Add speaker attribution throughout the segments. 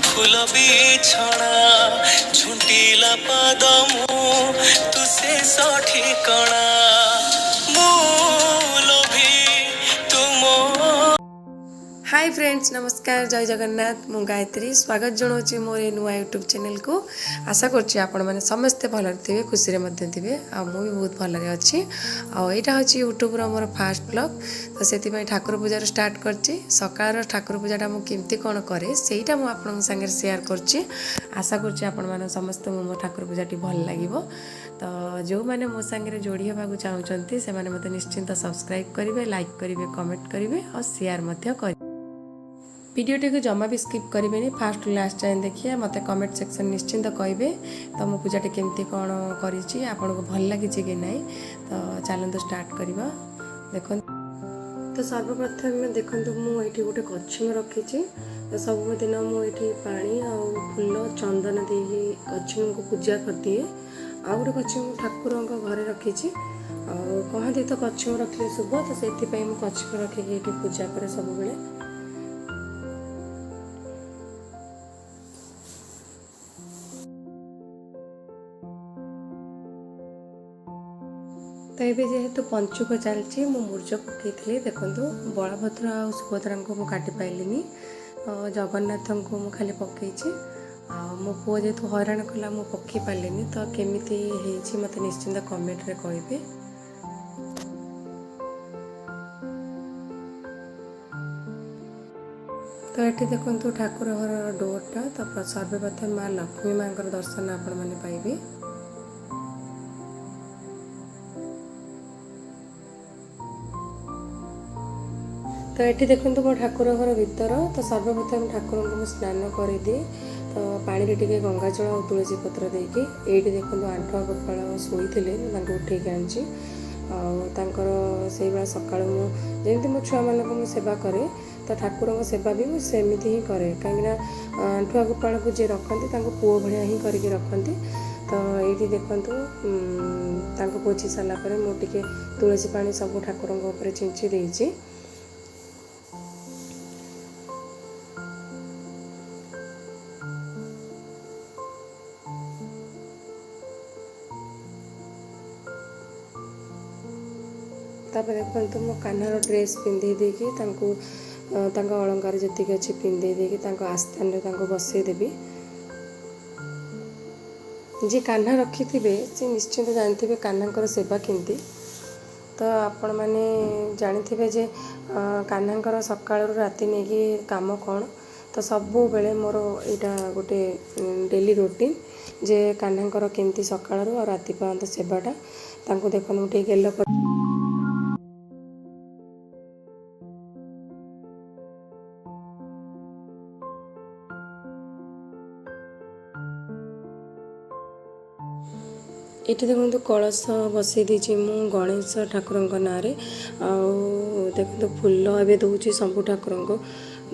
Speaker 1: ଫୁଲ ବିଛଣା ଝୁଣ୍ଟିଲା ପାଦ ମୁଁ ତୁ ଶେଷ ଠିକଣା ମୁଁ ଲୋଭୀ ତୁମ।
Speaker 2: ହାଇ ଫ୍ରେଣ୍ଡସ୍, ନମସ୍କାର, ଜୟ ଜଗନ୍ନାଥ। ମୁଁ ଗାୟତ୍ରୀ, ସ୍ୱାଗତ ଜଣାଉଛି ମୋର ଏ ନୂଆ ୟୁଟ୍ୟୁବ୍ ଚ୍ୟାନେଲକୁ। ଆଶା କରୁଛି ଆପଣମାନେ ସମସ୍ତେ ଭଲରେ ଥିବେ, ଖୁସିରେ ମଧ୍ୟ ଥିବେ ଆଉ ମୁଁ ବି ବହୁତ ଭଲରେ ଅଛି। ଆଉ ଏଇଟା ହେଉଛି ୟୁଟ୍ୟୁବ୍ର ମୋର ଫାଷ୍ଟ ବ୍ଲଗ୍, ତ ସେଥିପାଇଁ ଠାକୁର ପୂଜାରୁ ଷ୍ଟାର୍ଟ କରିଛି। ସକାଳର ଠାକୁର ପୂଜାଟା ମୁଁ କେମିତି କ'ଣ କରେ, ସେଇଟା ମୁଁ ଆପଣଙ୍କ ସାଙ୍ଗରେ ସେୟାର କରୁଛି। ଆଶା କରୁଛି ଆପଣମାନେ ସମସ୍ତଙ୍କୁ ମୋ ଠାକୁର ପୂଜାଟି ଭଲ ଲାଗିବ। ତ ଯେଉଁମାନେ ମୋ ସାଙ୍ଗରେ ଯୋଡ଼ି ହେବାକୁ ଚାହୁଁଛନ୍ତି, ସେମାନେ ମୋତେ ନିଶ୍ଚିନ୍ତ ସବସ୍କ୍ରାଇବ୍ କରିବେ, ଲାଇକ୍ କରିବେ, କମେଣ୍ଟ କରିବେ ଆଉ ସେୟାର ମଧ୍ୟ କରିବେ। ଭିଡ଼ିଓଟିକୁ ଜମା ବି ସ୍କିପ୍ କରିବେନି, ଫାଷ୍ଟ ଲାଷ୍ଟ ଯାଏଁ ଦେଖିବେ। ମୋତେ କମେଣ୍ଟ ସେକ୍ସନ୍ ନିଶ୍ଚିନ୍ତ କହିବେ ତ ମୁଁ ପୂଜାଟି କେମିତି କ'ଣ କରିଛି, ଆପଣଙ୍କୁ ଭଲ ଲାଗିଛି କି ନାହିଁ। ତ ଚାଲନ୍ତୁ ଷ୍ଟାର୍ଟ କରିବା। ଦେଖନ୍ତୁ ତ, ସର୍ବପ୍ରଥମେ ଦେଖନ୍ତୁ, ମୁଁ ଏଇଠି ଗୋଟେ କଛିମ ରଖିଛି। ତ ସବୁଦିନ ମୁଁ ଏଇଠି ପାଣି ଆଉ ଫୁଲ ଚନ୍ଦନ ଦେଇକି କଛିମକୁ ପୂଜା କରିଦିଏ। ଆଉ ଗୋଟେ କଛିମ ମୁଁ ଠାକୁରଙ୍କ ଘରେ ରଖିଛି। ଆଉ କହନ୍ତି ତ କଛିମ ରଖିଲେ ଶୁଭ, ତ ସେଥିପାଇଁ ମୁଁ କଛିମ ରଖିକି ଏଇଠି ପୂଜା କରେ ସବୁବେଳେ। ତ ଏବେ ଯେହେତୁ ପଞ୍ଚୁକ ଚାଲିଛି, ମୁଁ ମୁର୍ଜ ପକାଇଥିଲି। ଦେଖନ୍ତୁ, ବଳଭଦ୍ର ଆଉ ସୁଭଦ୍ରାଙ୍କୁ ମୁଁ କାଟି ପାଇଲିନି, ଜଗନ୍ନାଥଙ୍କୁ ମୁଁ ଖାଲି ପକାଇଛି। ଆଉ ମୋ ପୁଅ ଯେହେତୁ ହଇରାଣ କଲା, ମୁଁ ପକାଇ ପାରିଲିନି। ତ କେମିତି ହେଇଛି ମୋତେ ନିଶ୍ଚିନ୍ତ କମେଣ୍ଟରେ କହିବେ। ତ ଏଠି ଦେଖନ୍ତୁ ଠାକୁର ଘରର ଡୋରଟା। ତ ସର୍ବପ୍ରଥମେ ମା ଲକ୍ଷ୍ମୀ ମାଙ୍କର ଦର୍ଶନ ଆପଣମାନେ ପାଇବେ। ତ ଏଠି ଦେଖନ୍ତୁ ମୋ ଠାକୁର ଘର ଭିତର। ତ ସର୍ବପ୍ରଥମେ ଠାକୁରଙ୍କୁ ମୁଁ ସ୍ନାନ କରିଦିଏ, ତ ପାଣିରେ ଟିକେ ଗଙ୍ଗାଜଳ ଆଉ ତୁଳସୀ ପତ୍ର ଦେଇକି। ଏଇଠି ଦେଖନ୍ତୁ, ଆଣ୍ଠୁଆ ଗୋପାଳ ଶୋଇଥିଲେ, ମୁଁ ତାଙ୍କୁ ଉଠେଇକି ଆଣିଛି। ଆଉ ତାଙ୍କର ସେଇଭଳିଆ ସକାଳୁ ମୁଁ ଯେମିତି ମୋ ଛୁଆମାନଙ୍କୁ ମୁଁ ସେବା କରେ, ତ ଠାକୁରଙ୍କ ସେବା ବି ମୁଁ ସେମିତି ହିଁ କରେ। କାହିଁକିନା ଆଣ୍ଠୁଆ ଗୋପାଳକୁ ଯିଏ ରଖନ୍ତି, ତାଙ୍କୁ ପୁଅ ଭଳିଆ ହିଁ କରିକି ରଖନ୍ତି। ତ ଏଇଠି ଦେଖନ୍ତୁ, ତାଙ୍କୁ ପୋଛି ସାରିଲା ପରେ ମୁଁ ଟିକେ ତୁଳସୀ ପାଣି ସବୁ ଠାକୁରଙ୍କ ଉପରେ ଛିଞ୍ଚି ଦେଇଛି। ତାପରେ ଦେଖନ୍ତୁ, ମୋ କାହ୍ନାର ଡ୍ରେସ୍ ପିନ୍ଧେଇ ଦେଇକି ତାଙ୍କୁ ତାଙ୍କ ଅଳଙ୍କାର ଯେତିକି ଅଛି ପିନ୍ଧେଇ ଦେଇକି ତାଙ୍କ ଆସ୍ଥାନରେ ତାଙ୍କୁ ବସେଇ ଦେବି। ଯିଏ କାହ୍ନା ରଖିଥିବେ, ସେ ନିଶ୍ଚିନ୍ତ ଜାଣିଥିବେ କାହ୍ନାଙ୍କର ସେବା କେମିତି। ତ ଆପଣମାନେ ଜାଣିଥିବେ ଯେ କାହ୍ନାଙ୍କର ସକାଳରୁ ରାତି ନେଇକି କାମ କ'ଣ। ତ ସବୁବେଳେ ମୋର ଏଇଟା ଗୋଟେ ଡେଲି ରୁଟିନ୍ ଯେ କାହ୍ନାଙ୍କର କେମିତି ସକାଳରୁ ଆଉ ରାତି ପର୍ଯ୍ୟନ୍ତ ସେବାଟା। ତାଙ୍କୁ ଦେଖନ୍ତୁ, ମୁଁ ଟିକେ ଗେଲ ଏଠି ଦେଖନ୍ତୁ, କଳସ ବସେଇ ଦେଇଛି ମୁଁ ଗଣେଶ ଠାକୁରଙ୍କ ନାଁରେ। ଆଉ ଦେଖନ୍ତୁ, ଫୁଲ ଏବେ ଦେଉଛି ସବୁ ଠାକୁରଙ୍କୁ,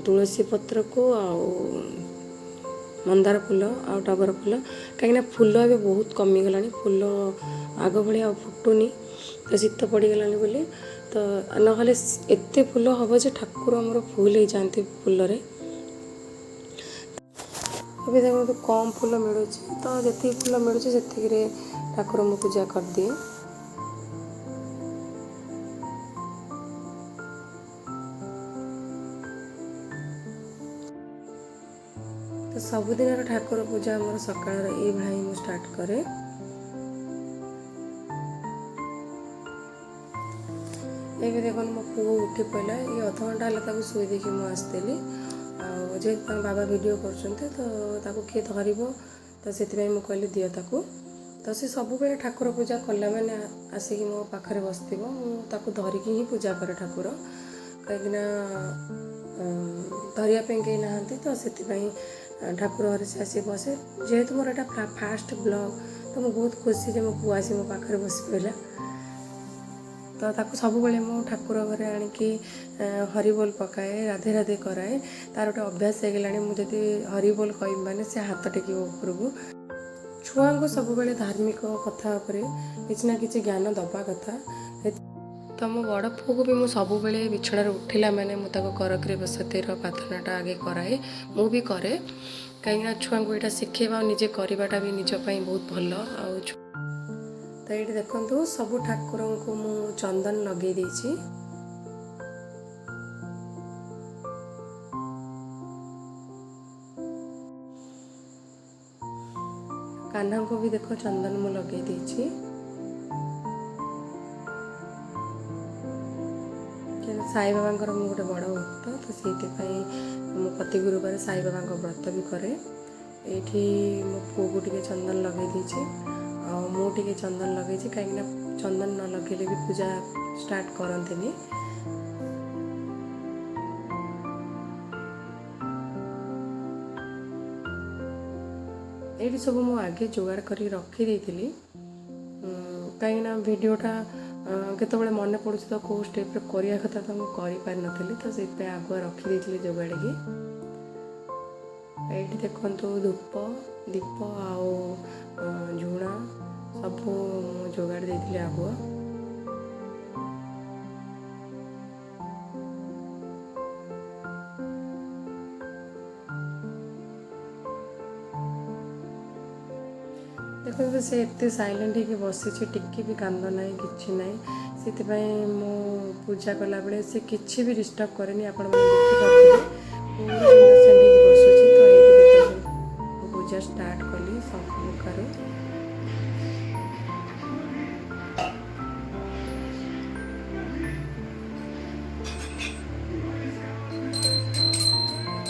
Speaker 2: ତୁଳସୀ ପତ୍ରକୁ ଆଉ ମନ୍ଦାର ଫୁଲ ଆଉ ଟଗର ଫୁଲ। କାହିଁକିନା ଫୁଲ ଏବେ ବହୁତ କମିଗଲାଣି, ଫୁଲ ଆଗ ଭଳିଆ ଆଉ ଫୁଟୁନି, ତ ଶୀତ ପଡ଼ିଗଲାଣି ବୋଲି। ତ ନହେଲେ ଏତେ ଫୁଲ ହେବ ଯେ ଠାକୁର ଆମର ଫୁଲ ହେଇଯାଆନ୍ତି ଫୁଲରେ। ଏବେ ଦେଖନ୍ତୁ, କମ୍ ଫୁଲ ମିଳୁଛି, ତ ଯେତିକି ଫୁଲ ମିଳୁଛି ସେତିକିରେ ଠାକୁର ମୁଁ ପୂଜା କରିଦିଏ। ତ ସବୁଦିନର ଠାକୁର ପୂଜା ଆମର ସକାଳର ଏଇଭଳିଆ ହିଁ ମୁଁ ଷ୍ଟାର୍ଟ କରେ। ଏବେ ଦେଖନ୍ତୁ, ମୋ ପୁଅ ଉଠି ପଡ଼ିଲା। ଏଇ ଅଧଘଣ୍ଟା ହେଲା ତାକୁ ଶୋଇ ଦେଇକି ମୁଁ ଆସିଥିଲି। ଆଉ ଯେହେତୁ ତାଙ୍କ ବାବା ଭିଡ଼ିଓ କରୁଛନ୍ତି, ତ ତାକୁ କିଏ ଧରିବ? ତ ସେଥିପାଇଁ ମୁଁ କହିଲି ଦିଅ ତାକୁ। ତ ସେ ସବୁବେଳେ ଠାକୁର ପୂଜା କଲା ମାନେ ଆସିକି ମୋ ପାଖରେ ବସିଥିବ। ମୁଁ ତାକୁ ଧରିକି ହିଁ ପୂଜା କରେ ଠାକୁର, କାହିଁକିନା ଧରିବା ପାଇଁ କେହି ନାହାନ୍ତି। ତ ସେଥିପାଇଁ ଠାକୁର ଘରେ ସେ ଆସିକି ବସେ। ଯେହେତୁ ମୋର ଏଇଟା ଫାଷ୍ଟ ବ୍ଲଗ୍, ତ ମୁଁ ବହୁତ ଖୁସି ଯେ ମୋ ପୁଅ ଆସି ମୋ ପାଖରେ ବସି ପଡ଼ିଲା। ତ ତାକୁ ସବୁବେଳେ ମୁଁ ଠାକୁର ଘରେ ଆଣିକି ହରିବୋଲ ପକାଏ, ରାଧେ ରାଧେ କରାଏ। ତାର ଗୋଟେ ଅଭ୍ୟାସ ହେଇଗଲାଣି, ମୁଁ ଯଦି ହରିବୋଲ କହିବି ମାନେ ସେ ହାତ ଟେକିବ ଉପରକୁ। ଛୁଆଙ୍କୁ ସବୁବେଳେ ଧାର୍ମିକ କଥା ଉପରେ କିଛି ନା କିଛି ଜ୍ଞାନ ଦେବା କଥା। ତ ମୋ ବଡ଼ ପୁଅକୁ ବି ମୁଁ ସବୁବେଳେ ବିଛଣାରେ ଉଠିଲା ମାନେ ମୁଁ ତାକୁ କରଗ୍ରେ ବସତେର ପ୍ରାର୍ଥନାଟା ଆଗେ କରାଏ, ମୁଁ ବି କରେ। କାହିଁକିନା ଛୁଆଙ୍କୁ ଏଇଟା ଶିଖେଇବା ଆଉ ନିଜେ କରିବାଟା ବି ନିଜ ପାଇଁ ବହୁତ ଭଲ। ଆଉ ତ ଏଇଠି ଦେଖନ୍ତୁ, ସବୁ ଠାକୁରଙ୍କୁ ମୁଁ ଚନ୍ଦନ ଲଗେଇ ଦେଇଛି। କାହ୍ନାଙ୍କୁ ବି ଦେଖ ଚନ୍ଦନ ମୁଁ ଲଗେଇ ଦେଇଛି। କିନ୍ତୁ ସାଇବାବାଙ୍କର ମୁଁ ଗୋଟେ ବଡ଼ ଭକ୍ତ, ତ ସେଇଥିପାଇଁ ମୁଁ ପ୍ରତି ଗୁରୁବାର ସାଇବାବାଙ୍କ ବ୍ରତ ବି କରେ। ଏଇଠି ମୋ ପୁଅକୁ ଟିକେ ଚନ୍ଦନ ଲଗେଇ ଦେଇଛି ଆଉ ମୁଁ ଟିକେ ଚନ୍ଦନ ଲଗେଇଛି, କାହିଁକିନା ଚନ୍ଦନ ନ ଲଗେଇଲେ ବି ପୂଜା ଷ୍ଟାର୍ଟ କରନ୍ତିନି। ଏଇଠି ସବୁ ମୁଁ ଆଗେ ଯୋଗାଡ଼ କରିକି ରଖିଦେଇଥିଲି, କାହିଁକିନା ଭିଡ଼ିଓଟା କେତେବେଳେ ମନେ ପଡ଼ୁଛି ତ କେଉଁ ଷ୍ଟେପ୍ରେ କରିବା କଥା ତ ମୁଁ କରିପାରିନଥିଲି, ତ ସେଇଥିପାଇଁ ଆଗୁଆ ରଖିଦେଇଥିଲି ଯୋଗାଡ଼ିକି। ଏଇଠି ଦେଖନ୍ତୁ, ଧୂପ ଦୀପ ଆଉ ଝୁଣା ସବୁ ମୁଁ ଯୋଗାଡ଼ି ଦେଇଥିଲି ଆଗୁଆ। ଦେଖନ୍ତୁ, ସେ ଏତେ ସାଇଲେଣ୍ଟ ହେଇକି ବସିଛି, ଟିକେ ବି କାନ୍ଦ ନାହିଁ, କିଛି ନାହିଁ। ସେଥିପାଇଁ ମୁଁ ପୂଜା କଲାବେଳେ ସେ କିଛି ବି ଡିଷ୍ଟର୍ବ କରେନି। ଆପଣମାନେ ଦେଖିପାରୁଥିବେ, ପୁରା ଇନୋସେଣ୍ଟ ହେଇକି ବସୁଛି। ତ ଏଇଠି ଦେଖନ୍ତୁ, ମୁଁ ପୂଜା ଷ୍ଟାର୍ଟ କଲି ଶଙ୍ଖ ମୁଖାରୁ।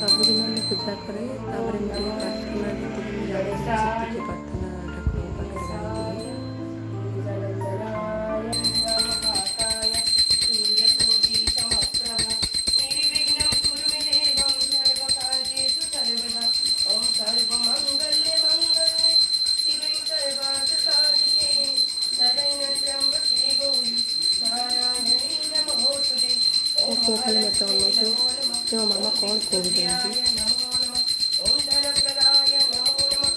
Speaker 2: ସବୁଦିନ ମୁଁ ପୂଜା କରେ, ତାପରେ ମୁଁ ଟିକେ ପ୍ରାର୍ଥନା, ଯେତିକି ମୁଁ ଜାଣିଛି ସେତିକି ପ୍ରାର୍ଥନା ଠାକୁରଙ୍କ ପାଖରେ ଗାଇଦିଏ।
Speaker 3: निर्विघ्नं कुरु मे देवं सर्वकार्येषु सर्वदा। ॐ सर्वमङ्गल्ये मङ्गले शिवे सर्वार्थसाधिके शरण्ये त्र्यम्बके गौरी नारायणी नमोऽस्तुते।
Speaker 2: ମୋ ପୁଅ ଖାଲି ମୋତେ ଅନଉଛି ଯେ ମୋ ମାମା କ'ଣ କହୁଛନ୍ତି।
Speaker 3: नमो नमः। ॐ धनप्रदाय नमो नमः।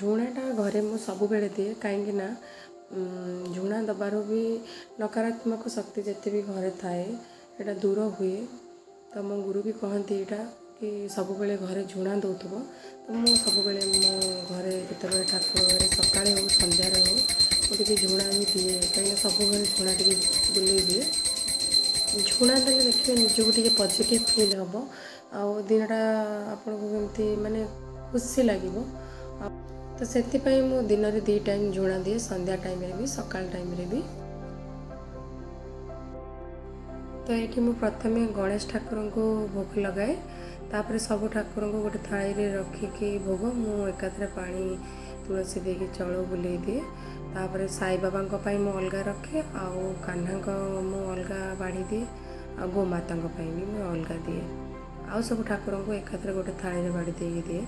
Speaker 2: ଝୁଣାଟା ଘରେ ମୁଁ ସବୁବେଳେ ଦିଏ, କାହିଁକି ନା ଝୁଣା ଦେବାରୁ ବି ନକାରାତ୍ମକ ଶକ୍ତି ଯେତେ ବି ଘରେ ଥାଏ ସେଇଟା ଦୂର ହୁଏ। ତ ମୋ ଗୁରୁ ବି କହନ୍ତି ଏଇଟା କି ସବୁବେଳେ ଘରେ ଝୁଣା ଦେଉଥିବ। ତ ମୁଁ ସବୁବେଳେ ମୋ ଘରେ ଯେତେବେଳେ ଠାକୁର ଘରେ ସକାଳେ ହଉ ସନ୍ଧ୍ୟାରେ ହଉ, ମୁଁ ଟିକେ ଝୁଣା ହିଁ ଦିଏ, କାହିଁକିନା ସବୁ ଘରେ ଝୁଣା ଟିକେ ବୁଲେଇ ଦିଏ। ଝୁଣା ଦେଲେ ଦେଖିବେ ନିଜକୁ ଟିକେ ପଜିଟିଭ୍ ଫିଲ୍ ହେବ ଆଉ ଦିନଟା ଆପଣଙ୍କୁ କେମିତି ମାନେ ଖୁସି ଲାଗିବ। ତ ସେଥିପାଇଁ ମୁଁ ଦିନରେ 2 ଟାଇମ୍ ଝୁଣା ଦିଏ, ସନ୍ଧ୍ୟା ଟାଇମ୍ରେ ବି ସକାଳ ଟାଇମ୍ରେ ବି। ତ ଏଇଠି ମୁଁ ପ୍ରଥମେ ଗଣେଶ ଠାକୁରଙ୍କୁ ଭୋଗ ଲଗାଏ, ତାପରେ ସବୁ ଠାକୁରଙ୍କୁ ଗୋଟେ ଥାଳିରେ ରଖିକି ଭୋଗ ମୁଁ ଏକାଥରେ ପାଣି ତୁଳସୀ ଦେଇକି ଜଳ ବୁଲେଇ ଦିଏ। ତାପରେ ସାଇବାବାଙ୍କ ପାଇଁ ମୁଁ ଅଲଗା ରଖେ, ଆଉ କାହ୍ନାଙ୍କ ମୁଁ ଅଲଗା ବାଢ଼ି ଦିଏ, ଆଉ ଗୋମାତାଙ୍କ ପାଇଁ ବି ମୁଁ ଅଲଗା ଦିଏ। ଆଉ ସବୁ ଠାକୁରଙ୍କୁ ଏକାଥରେ ଗୋଟେ ଥାଳିରେ ବାଢ଼ି ଦେଇକି ଦିଏ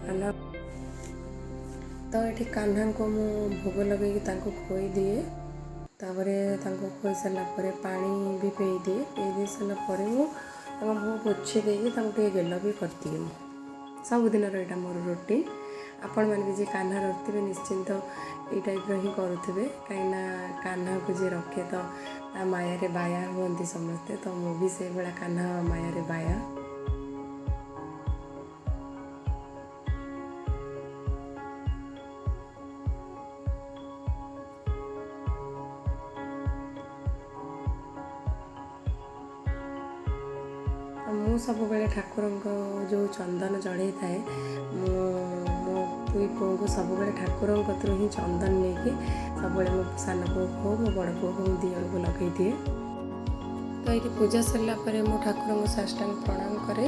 Speaker 2: କାହ୍ନା। ତ ଏଠି କାହ୍ନାଙ୍କୁ ମୁଁ ଭୋଗ ଲଗେଇକି ତାଙ୍କୁ ଖୋଇ ଦିଏ। ତାପରେ ତାଙ୍କୁ ଖୋଇ ସାରିଲା ପରେ ପାଣି ବି ପେଇ ଦିଏ। ପେଇ ଦେଇ ସାରିଲା ପରେ ମୁଁ ତାଙ୍କ ମୁହଁ ପୋଛି ଦେଇକି ତାଙ୍କୁ ଟିକେ ଗେଲ ବି କରିଦିଏ। ମୁଁ ସବୁଦିନର ଏଇଟା ମୋର ରୁଟିନ୍। ଆପଣମାନେ ବି ଯିଏ କାହ୍ନା ରଖିଥିବେ ନିଶ୍ଚିନ୍ତ ଏଇ ଟାଇପ୍ର ହିଁ କରୁଥିବେ, କାହିଁକିନା କାହ୍ନାକୁ ଯିଏ ରଖେ ତ ତା ମାୟାରେ ବାୟା ହୁଅନ୍ତି ସମସ୍ତେ। ତ ମୁଁ ବି ସେଇଭଳିଆ କାହ୍ନା ମାୟାରେ ବାୟା। ତ ମୁଁ ସବୁବେଳେ ଠାକୁରଙ୍କ ଯେଉଁ ଚନ୍ଦନ ଚଢ଼େଇଥାଏ, ମୁଁ ମୋ ଦୁଇ ପୁଅଙ୍କୁ ସବୁବେଳେ ଠାକୁରଙ୍କ କତିରୁ ହିଁ ଚନ୍ଦନ ନେଇକି ସବୁବେଳେ ମୋ ସାନ ପୁଅକୁ ହଉ ମୋ ବଡ଼ ପୁଅକୁ ମୁଁ 2 ଜଣଙ୍କୁ ଲଗେଇ ଦିଏ। ତ ଏଇଠି ପୂଜା ସରିଲା ପରେ ମୁଁ ଠାକୁରଙ୍କୁ ସାଷ୍ଟାଙ୍ଗ ପ୍ରଣାମ କରେ।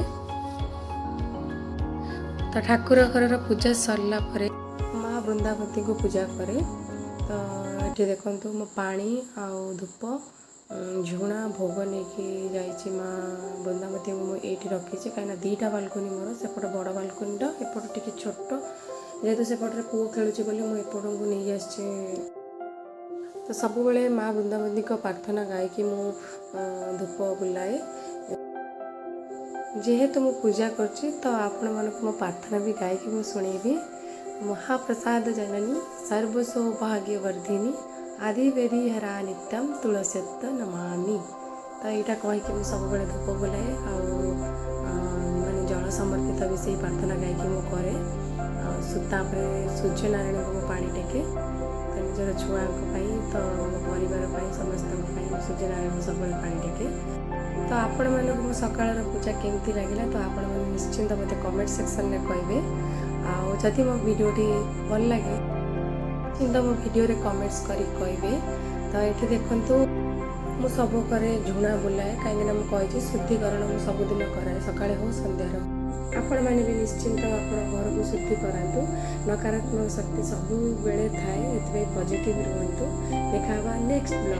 Speaker 2: ତ ଠାକୁର ଘରର ପୂଜା ସରିଲା ପରେ ମା ବୃନ୍ଦାବତୀଙ୍କୁ ପୂଜା କରେ। ତ ଏଠି ଦେଖନ୍ତୁ, ମୁଁ ପାଣି ଆଉ ଧୂପ ଝୁଣା ଭୋଗ ନେଇକି ଯାଇଛି। ମା ବୃନ୍ଦାବତୀଙ୍କୁ ମୁଁ ଏଇଠି ରଖିଛି, କାହିଁକିନା 2ଟା ବାଲକୁନି ମୋର, ସେପଟ ବଡ଼ ବାଲକୁନିଟା, ଏପଟ ଟିକେ ଛୋଟ। ଯେହେତୁ ସେପଟରେ ପୁଅ ଖେଳୁଛି ବୋଲି ମୁଁ ଏପଟକୁ ନେଇ ଆସିଛି। ତ ସବୁବେଳେ ମା ବୃନ୍ଦାବତୀଙ୍କ ପ୍ରାର୍ଥନା ଗାଇକି ମୁଁ ଧୂପ ବୁଲାଏ। ଯେହେତୁ ମୁଁ ପୂଜା କରୁଛି, ତ ଆପଣମାନଙ୍କୁ ମୋ ପ୍ରାର୍ଥନା ବି ଗାଇକି ମୁଁ ଶୁଣେଇବି। ମହାପ୍ରସାଦ ଜନନୀ ସର୍ବସୌଭାଗ୍ୟ ବର୍ଦ୍ଧିନୀ ଆଦି ବେଦି ହରା ନିତ୍ୟମ ତୁଳସୀତ୍ତ ନମାମି। ତ ଏଇଟା କହିକି ମୁଁ ସବୁବେଳେ ଧୂପ ବୁଲାଏ ଆଉ ମାନେ ଜଳ ସମର୍ପିତ ବି ସେଇ ପ୍ରାର୍ଥନା ଗାଇକି ମୁଁ କରେ। ଆଉ ତାପରେ ସୂର୍ଯ୍ୟନାରାୟଣଙ୍କୁ ମୁଁ ପାଣି ଟେକେ। ତ ନିଜର ଛୁଆଙ୍କ ପାଇଁ, ତ ମୋ ପରିବାର ପାଇଁ, ସମସ୍ତଙ୍କ ପାଇଁ ମୁଁ ସୂର୍ଯ୍ୟନାରାୟଣଙ୍କୁ ସବୁବେଳେ ପାଣି ଟେକେ। ତ ଆପଣମାନଙ୍କୁ ମୋ ସକାଳର ପୂଜା କେମିତି ଲାଗିଲା, ତ ଆପଣମାନେ ନିଶ୍ଚିନ୍ତ ମୋତେ କମେଣ୍ଟ ସେକ୍ସନରେ କହିବେ। ଆଉ ଯଦି ମୋ ଭିଡ଼ିଓଟି ଭଲ ଲାଗେ, ନିଶ୍ଚିନ୍ତ ମୋ ଭିଡ଼ିଓରେ କମେଣ୍ଟସ୍ କରିକି କହିବେ। ତ ଏଠି ଦେଖନ୍ତୁ, ମୁଁ ସବୁ ଘରେ ଝୁଣା ବୁଲାଏ, କାହିଁକିନା ମୁଁ କହିଛି ଶୁଦ୍ଧିକରଣ ମୁଁ ସବୁଦିନ କରାଏ, ସକାଳେ ହଉ ସନ୍ଧ୍ୟାରେ ହଉ। ଆପଣମାନେ ବି ନିଶ୍ଚିନ୍ତ ଆପଣ ଘରକୁ ଶୁଦ୍ଧି କରାନ୍ତୁ। ନକାରାତ୍ମକ ଶକ୍ତି ସବୁବେଳେ ଥାଏ, ଏଥିପାଇଁ ପଜିଟିଭ୍ ରୁହନ୍ତୁ। ଦେଖା ହେବା ନେକ୍ସଟ ବ୍ଲଗ୍।